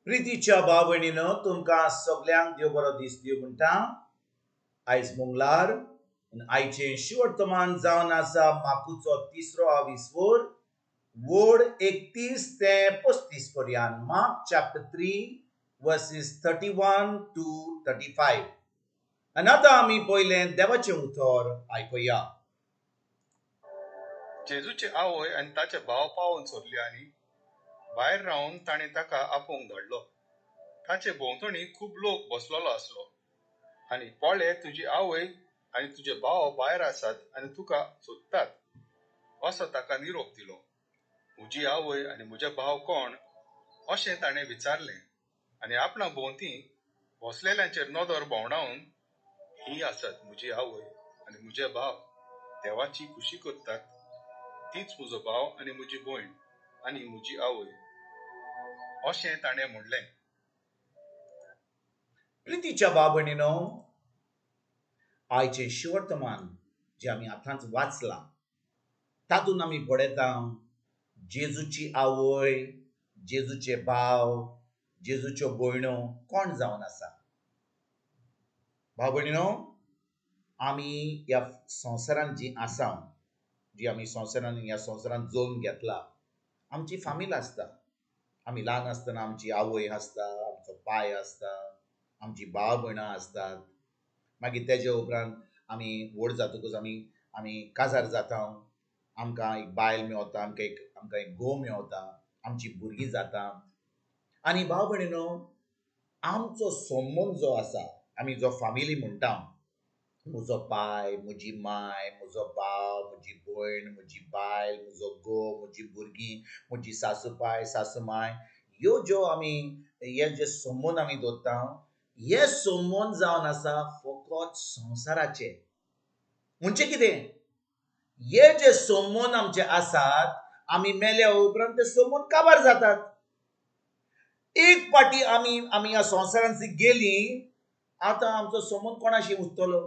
प्रितीच्या भाव भयणीनो, तुमकां सगल्यांक देव बरो दीस दिवं म्हणटा. आयज मंगळार, आयचें शिवर्तमान जावन आसा माकुचो तिसरो आविस्वोर, वड 31 ते 35 पर्यंत. Mark chapter 3 verses 31 to 35. आनी आतां आमी पयलें देवाचें उतर आयकुया. जेजूची आवय आनी ताचे भाव पावून सोदले आनी भायर रावन ताणें ताका आपोवंक धाडलो. ताचे भोंवतणी खूब लोक बसलेलो आसलो. आनी पळे, तुजी आवय आनी तुजे भाव भायर आसात आनी तुका सोदतात, असो ताका निरोप दिलो. म्हजी आवय आनी म्हजे भाव कोण, अशें ताणें विचारलें. आनी आपणा भोंवती बसलेल्यांचेर नदर भोंवडावन, ही आसात म्हजी आवय आनी म्हजे भाव, देवाची खुशी करतात तीच म्हजो भाव आनी म्हजी भयण आनी म्हजी आवय, अशें ताणें म्हणलें. प्रितीच्या भाव भयणीनो, आयचें शिवर्तमान जें आमी आतांच वाचलां तातूंत आमी पळयता जेजूची आवय, जेजूचे भाव, जेजूच्यो भयण्यो कोण जावन आसा. भाव भयणीनो, आमी ह्या संवसारांत जी आसा, जी आमी संवसारान ह्या संवसारांत जल्म घेतला, आमची फामील आसता. आमी ल्हान आसतना आमची आवय आसता, आमचो पाय आसता, आमची भाव भयणां आसतात. मागीर तेजे उपरांत आमी व्हड जातकूच आमी आमी काजार जाता, आमकां एक बायल मेवता, आमकां एक घोव मेवता, आमची भुरगीं जाता. आनी भाव भयणीनो, आमचो संबंद जो आसा, आमी जो फामिली म्हणटा, म्हजो पाय, म्हजी माय, म्हजो भाव, म्हजी भयण, म्हजी बायल, म्हजो घोव, म्हजी भुरगीं, म्हजी सासूपाय, सासूमाय, ह्यो ज्यो आमी हे जे संबंद आमी दवरता, हे संबंद जावन आसा फकत संवसाराचे. म्हणजे कितें, हे जे संबंद आमचे आसात, आमी मेल्या उपरांत ते संबंद काबार जातात. एक पाटी आमी आमी ह्या संवसारांत गेली, आतां आमचो संबंद कोणाशी उरतलो?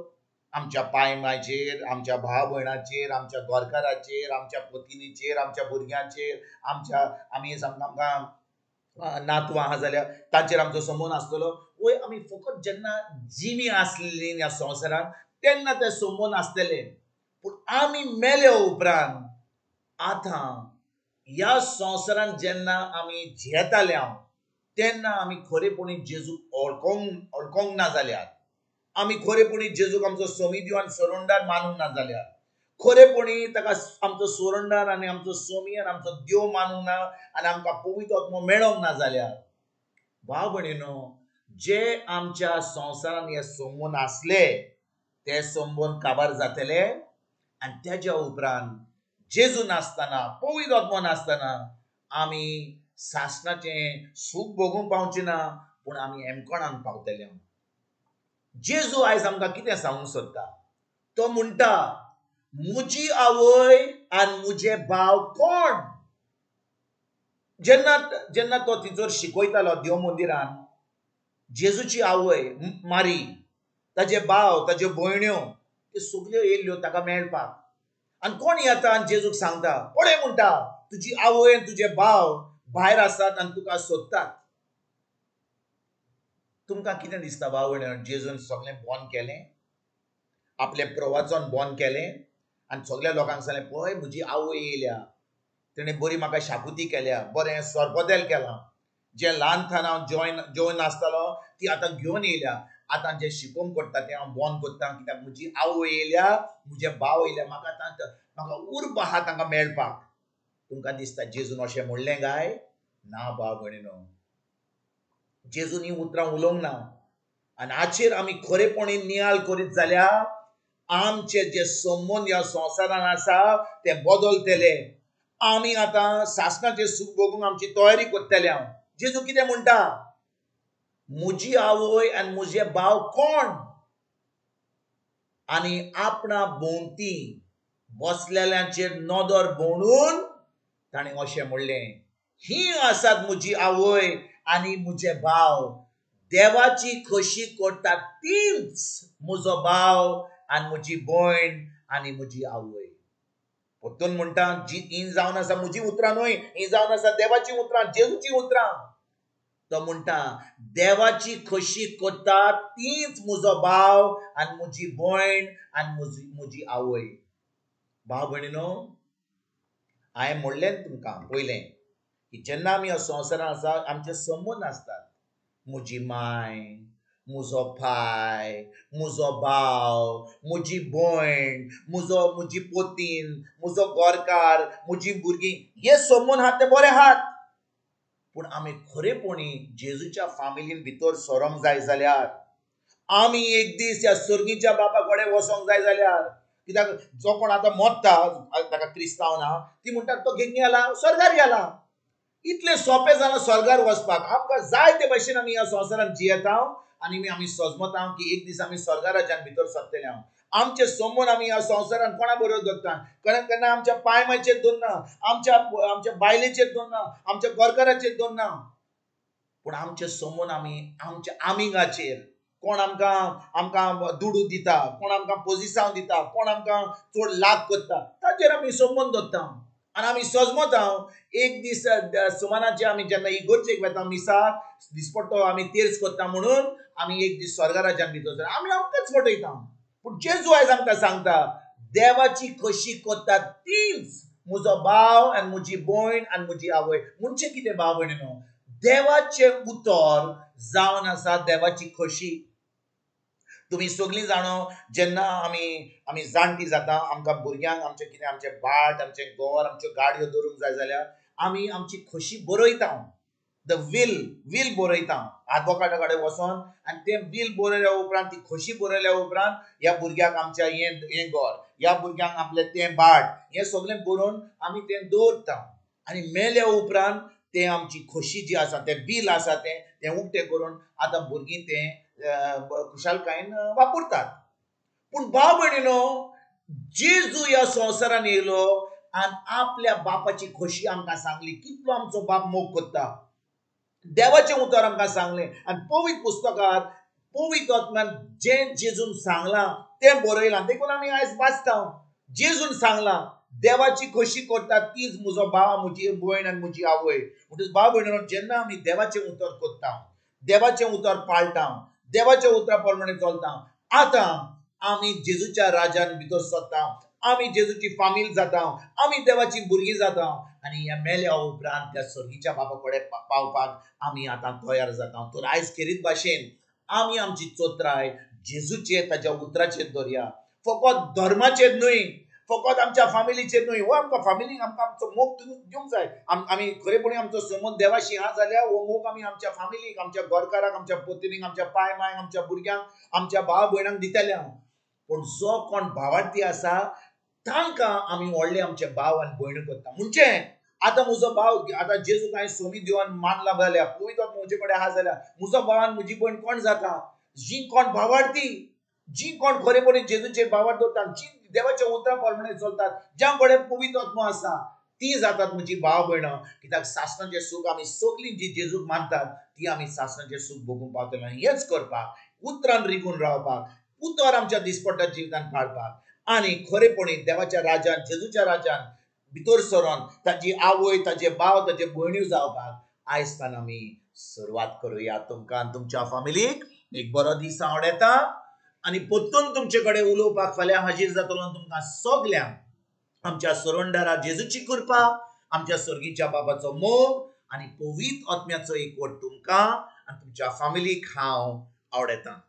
आमच्या पाय मायचेर, आमच्या भाव भयणाचेर, आमच्या गोरकाराचेर, आमच्या पतिनीचेर, आमच्या भुरग्यांचेर, आमच्या आमी समजा आमकां नातवां आहा जाल्यार तांचेर आमचो संबंद आसतलो. वय, आमी फकत जेन्ना जिवी आसलेली ह्या संवसारांत तेन्ना ते संबंद आसतले, पूण आमी मेले उपरांत आतां ह्या संवसारांत जेन्ना आमी जियेताले तेन्ना आमी खरेपणी जेजूक वळखोंक ना जाल्यार, आमी खरेपणी जेजूक आमचो सोमी देव आनी सोरंडार मानूंक ना जाल्यार, खरेपणी ताका आमचो सोरंडार आनी आमचो सोमी आनी आमचो देव मानूंक ना आनी आमकां पवित्र आत्मो मेळोंक ना जाल्यार, भाव भयणीनो, जे आमच्या संवसारांत हे संबंद आसले ते संबंद काबार जातले. आनी तेज्या उपरांत जेजू नासतना, पवित्र आत्मो नासतना आमी सासणाचें सूख भोगूंक पावचे ना, पूण आमी एमकोणान पावतले. जेजू आयज आमकां कितें सांगूंक सोदता? तो म्हणटा, म्हजी आवय आनी म्हजे भाव कोण? जेन्ना जेन्ना तो तिजोर शिकयतालो देव मंदिरान, जेजूची आवय मारी, ताजे भाव, ताज्यो भयण्यो, त्यो सगल्यो येयल्ल्यो ताका मेळपाक. आनी कोण येता आनी जेजूक सांगता, पळय म्हणटा, तुजी आवय आनी तुजे भाव भायर आसात आनी तुका सोदतात. तुमकां कितें दिसता भाव भयणीनो, जेजून सगळें बंद केलें, आपलें प्रवचन बंद केलें आनी सगल्या लोकांक सांगलें, पळय म्हजी आवय येयल्या, तेणें बरी म्हाका शाकुती केल्या, बरें सरपतेल केलां, जें ल्हान थान हांव जेवन नासतालो ती आतां घेवन येयल्या, आतां जें शिकोवंक करता तें हांव बंद करता, कित्याक म्हजी आवय येयल्या, म्हजे भाव येयल्या, म्हाका आतां म्हाका उर्बा आहा तांकां मेळपाक. तुमकां दिसता जेजून अशें म्हणलें काय? ना भाव भयणीनो, जेजून ही उतरां उलोवंक ना. आनी हाचेर आमी खरेपणी नियाळ करीत जाल्यार आमचे जे संबंद ह्या संवसारान आसा ते बदलतले. आमी आतां सासणाचें सूख भोगूंक आमची तयारी करतले. हांव जेजू कितें म्हणटा, म्हजी आवय आनी म्हजे भाव कोण? आनी आपणा भोंवती बसलेल्यांचेर नदर भोंवडून ताणें अशें म्हणलें, ही आसात म्हजी आवय आनी म्हजे भाव, देवाची खोशी करतात तीच म्हजो भाव आनी म्हजी भयण आनी म्हजी आवय. परतून म्हणटा, जी ही जावन आसा म्हजी उतरां न्हय, ही जावन आसा देवाची उतरां, जेजूची उतरां. तो म्हणटा देवाची खोशी करता तीच म्हजो भाव आनी म्हजी भयण आनी म्हजी आवय. भाव भयणीनो, हांवें म्हणलें तुमकां पयलें की जेन्ना आमी ह्या संवसारांत आसा आमचे संबंद आसतात. म्हजी माय, म्हजो पाय, म्हजो भाव, म्हजी भयण, म्हजी पोतीन, म्हजो गोरकार, म्हजी भुरगीं, हे संबंद आहात ते बरे आहात. पूण आमी खरेपणी जेजूच्या फामिलीन भितर सरोंक जाय जाल्यार, आमी एक दीस ह्या सर्गीच्या बापा कडेन वचोंक जाय जाल्यार, कित्याक जो कोण आतां मरता ताका क्रिस्तांव ना, ती म्हणटात तो घेवन गेला स्वर्गार गेला. इतलें सोंपें जालां स्वर्गार वचपाक. आमकां जाय ते भशेन आमी ह्या संवसारांत जियेता आनी आमी सजमता की एक दीस आमी स्वर्गा राज्यान भितर सरतले. आमचे संबंद आमी ह्या संवसारांत कोणा बरोबर दवरता? केन्ना केन्ना आमच्या पांय मायचेर दवरना, आमच्या बायलेचेर दवरना, आमच्या गोरकाराचेर दवरना, पूण आमचे संबंद आमी आमच्या आमिगाचेर, कोण आमकां आमकां दुडू दिता, कोण आमकां पोजिसांव दिता, कोण आमकां चड लाभ करता, ताचेर आमी संबंद दवरता आनी आमी सजमता. एक दीस सुमानाचे आमी जेन्ना इगोर्जेक वता मिसाक दिसपट्टो आमी तेर्स करता म्हणून आमी एक दीस स्वर्गा राज्यान भितर सरता. आमी आमकांच फटयता. पूण जेजू आयज आमकां सांगता देवाची खोशी करता तीच म्हजो भाव आनी म्हजी भयण आनी म्हजी आवय. म्हणजे कितें भाव भयणीनो, देवाचें उतर जावन आसा देवाची खोशी. तुमी सगळीं जाणो जेन्ना आमी आमी जाणटी जाता, आमकां भुरग्यांक आमचें कितें आमचें भाट, आमचें घर, आमच्यो गाडयो दवरूंक जाय जाल्यार आमी आमची खोशी बरयता. The will will बरयता आदवोकाटा कडेन वचोन आनी तें will बरयल्या उपरांत, ती खोशी बरयल्या उपरांत ह्या भुरग्याक आमच्या हें हें घर, ह्या भुरग्यांक आपलें तें भाट, हें सगळें बरोवन आमी तें दवरता. आनी मेल्या उपरांत तें आमची खोशी जी आसा, तें बील आसा तें तें उक्तें करून आतां भुरगीं तें खुशालकायेन वापरतात. पूण भाव भयणीनो, जेजू ह्या संवसारान येयलो आनी आपल्या बापाची खोशी आमकां सांगली, कितलो आमचो बाप मोग करता. देवाचें उतर आमकां सांगलें आनी पवित्र पुस्तकांत पवित्र आत्म्यान जें जेजून सांगलां तें बरयलां. देखून आमी आयज वाचता जेजून सांगलां देवाची खोशी करता तीच म्हजो भाव, म्हजी भयण आनी म्हजी आवय. म्हणटकच भाव भयणीनो, जेन्ना आमी देवाचें उतर करता, देवाचें उतर पाळटा, देवाच्या उतरा प्रमाणे चलता, आतां आमी जेजूच्या राज्यान भितर सरता, आमी जेजूची फामील जाता, आमी देवाची भुरगीं जाता आनी ह्या मेल्या उपरांत त्या सर्गीच्या बापा कडेन पावपाक आमी आतां तयार जाता. तर आयज खेरीत भाशेन आमी आमची चोत्राय जेजूचेर, ताच्या उतराचेर दवरया. फकत धर्माचेर न्हय, फकत आमच्या फामिलीचेर न्हय. हो आमकां फामिलीक आमकां आमचो मोग दिवंक जाय. आमी खरेपणी आमचो संबंद देवाशी आहा जाल्यार हो मोग आमी आमच्या फामिलीक, आमच्या घरकाराक, आमच्या पोतिनीक, आमच्या पाय मायक, आमच्या भुरग्यांक, आमच्या भाव भयणांक दितले. पूण जो कोण भावार्थी आसा तांकां आमी व्हडले आमचे भाव आनी भयणी करता. म्हणजे आतां म्हजो भाव, आतां जेजू कांय सोमी देवान मानला जाल्यार, पवित्र आत्मो म्हजे कडेन आहा जाल्यार म्हजो भाव आनी म्हजी भयण कोण जाता? जी कोण भावार्थी, जी कोण खरेपणी जेजूचेर भावार्थ दवरतात, जी देवाच्या उतरा प्रमाणे चलतात, ज्या कडेन पवित्र आत्मो आसा ती जातात म्हजी भाव भयणां. कित्याक सासणाचें सूख आमी सगळीं जी जेजूक मानतात ती आमी सासणाचें सूख भोगूंक पावतले. आनी हेंच करपाक, उतरान रिगून रावपाक, उतर आमच्या दिसपट्ट्या जिवितान पाळपाक आनी खरेपणी देवाच्या राज्यान, जेजूच्या राज्यान भितर सरोन ताजी आवय, ताजे भाव, ताजे भयण्यो जावपाक आयज तान आमी सुरवात करुया. तुमकां आनी तुमच्या फामिलीक एक बरो दीस आवडटा आनी परतून तुमचे कडेन उलोवपाक फाल्यां हाजीर जातलो. तुमकां सगल्यांक आमच्या सोरंडारा जेजूची कृपा, आमच्या सर्गीच्या बाबाचो मोग आनी पवित्र आत्म्याचो एकवट तुमकां आनी तुमच्या फामिलीक हांव आवडटा.